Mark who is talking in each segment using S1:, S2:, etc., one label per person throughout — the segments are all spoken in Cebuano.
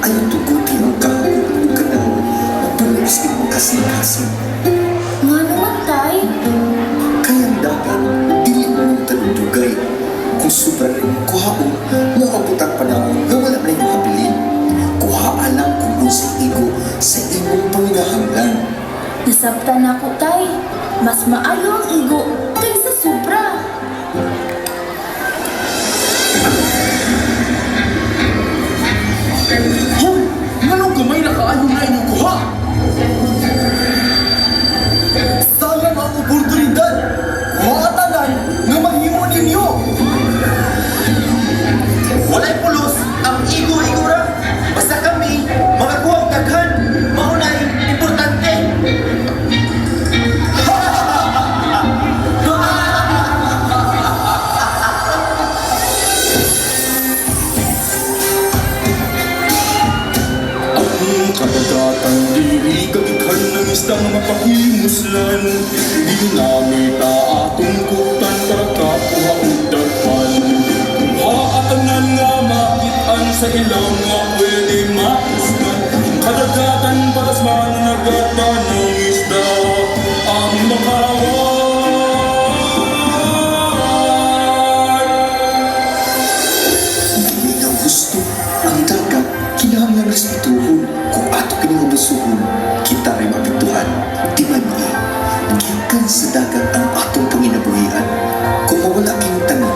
S1: Ayaw tuguti ang kahago ug kanang mapulos imong kasing-kasing.
S2: Nga naman, Tay?
S1: Kay ang dagat, dili mo dugay. Kung sobra na imong kuhaon, moabot ang panahon nga wala na imong habilin. Kuhaa lang kung unsay igo sa imong panginahanglan.
S2: Nasabtan nako, Tay. Mas maayo ang igo kaysa sobra.
S3: Hoy! Nganong gamay na kaayo na inyong kuha? Sayang ang oportunidad! Kuha tanan nga mahimo ninyo!
S4: Walay pulos, ang igo-igo ra. Basta kami, makakuha og daghan. Mao na importante.
S3: Ang kadagatan diri kagikan ng isda nga mapahimuslan. Ginamit atong kutan para kakuha og daghan. Kuha tanan nga makit-an sa ilang nga pwede mausgan. Kadagatan patas man nagatan ng isda ang makawat.
S1: Dili nga gusto ang dagat, kinahanglan respetuhon. Kung ato kining abusuhon, kita ray maapektuhan. Di man ni, gikan sa dagat ang atong panginabuhian. Kung mawala kining tanan,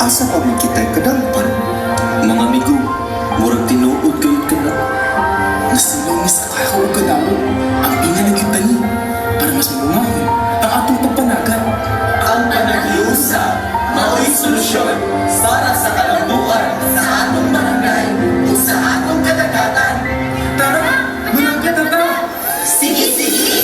S1: asa pa man kita'y kadangpan?
S4: Mga amigo, murag tinuod kayod ka na.
S3: Nasilaw ni sa kahaw kadamo ang pinanagita ni para mas mabungahon ang atong pagpanagat.
S4: Ang panaghiusa, mao'y solusyon para sa kalambuan sa atong barangay ug sa atong kadagatan.
S3: Tara, manangkat na ta!
S4: Sige, sige!